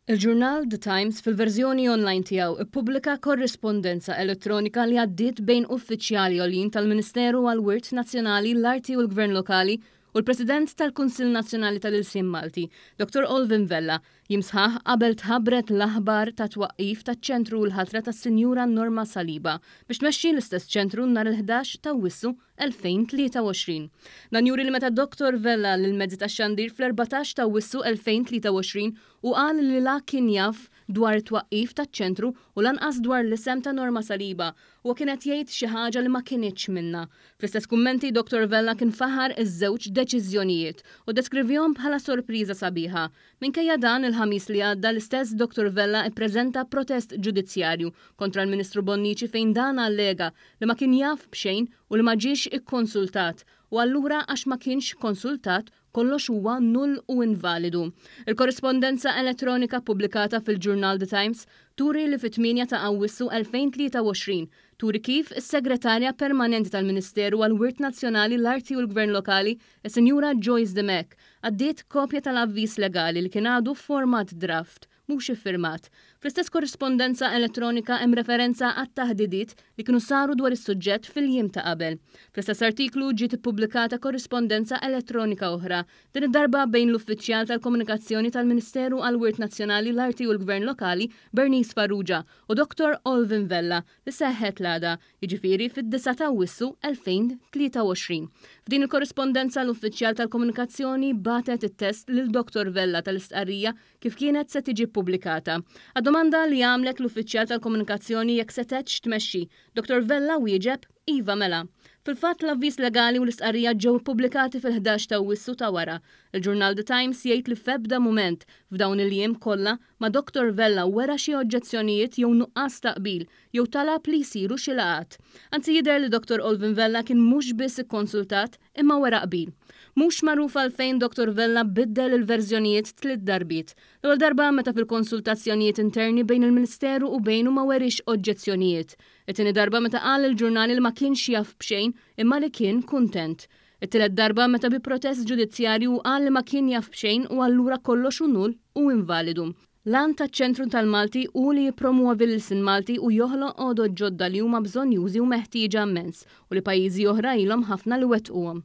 Il-ġurnal The Times fil-verżjoni online tiegħu ppubblika korrispondenza elettronika li għaddiet bejn uffiċjali għoljin tal-Ministeru għall-Wirt Nazzjonali, l-Arti u l-Gvern Lokali u l-President tal-Kunsill Nazzjonali tal-Ilsien Malti, Dottor Olvin Vella, jiem sħaħ qabel tħabbret l-aħbar tat-twaqqif taċ-ċentru u l-ħatra tas-Sinjura Norma Saliba biex tmexxi l-istess ċentru nhar il-11 t'Awwissu 2023. Dan juri li meta Dottor Vella lill-mezzi tax-xandir fl-14 t'Awwissu 2023 Hu qal li la kien jaf dwar it-twaqqif taċ-ċentru u lanqas dwar l-isem ta' Norma Saliba. Huwa kien qed jgħid xi ħaġa li ma kinitx minnha. Fl-istess kummenti Dottor Vella kien faħar iż-żewġ deċiżjonijiet u ddeskrivihom bħala sorpriża sabiħa. Minkejja dan, il-Ħamis li għadda l-istess Dottor Vella ippreżenta protest ġudizzjarju kontra l-Ministru Bonnici fejn dan allega li ma kien jaf b'xejn u li ma ġiex ikkonsultat u allura għax ma kienx konsultat Kollox huwa null u invalidu. Il-korrispondenza elettronika ppubblikata fil-ġurnal The Times turi li fit-8 ta' Awwissu 2023 turi kif is-Segretarja Permanenti tal-Ministeru għall-Wirt Nazzjonali, l-Arti u l-Gvern Lokali, is-Sinjura Joyce Dimech, għaddiet kopja tal-avviż legali li kien għadu f'format draft mhux iffirmat. Fl-istess korrispondenza elettronika hemm referenza għat-taħdidiet li kienu saru dwar is-suġġett fil-jiem ta' qabel. Fl-istess artiklu ġiet ippubblikata korrispondenza elettronika oħra, din id-darba bejn l-uffiċjal tal-komunikazzjoni tal-Ministeru għall-Wirt Nazzjonali, l-Arti u l-Gvern Lokali, Bernice Farrugia, u Dottor Olvin Vella, li seħħet l-għada, jiġifieri fid-9 ta' Awwissu 2023. F'din il-korrispondenza l-uffiċjal tal-komunikazzjoni bagħtet it-test lil Dottor Vella tal-istqarrija kif kienet se tiġi ppubblikata. Għad-domanda li għamlet l-uffiċjal tal-komunikazzjoni jekk setgħetx tmexxi, Dottor Vella wieġeb, Iva mela. Fil-fatt l-avviż legali u l-istqarrija ġew ippubblikati fil-11 ta' Awwissu ta' wara. Il-ġurnal The Times jgħid li f'ebda mument f'dawn il-jiem kollha ma Dottor Vella wera xi oġġezzjonijiet jew nuqqas ta' qbil jew talab li jsiru xi laqgħat. Anzi jidher li Dottor Olvin Vella kien mhux biss ikkonsultat imma wera qbil. Mhux magħruf għalfejn Dottor Vella biddel il-verżjonijiet tliet darbiet. L-ewwel darba meta fil-konsultazzjonijiet interni bejn il-Ministeru u bejnu ma weriex oġġezzjonijiet. It-tieni darba meta qal lill-ġurnali li ma kienx jaf b'xejn imma li kien kuntent. It-tielet darba meta bi protest ġudizzjarju qal li ma kien jaf b'xejn u allura kollox hu null u invalidu. L-għan taċ-Ċentru tal-Malti hu li jippromwovi l-ilsien Malti u joħloq għodod ġodda li huma bżonnjużi u meħtieġa immens u li pajjiżi oħra ilhom ħafna li wettquhom.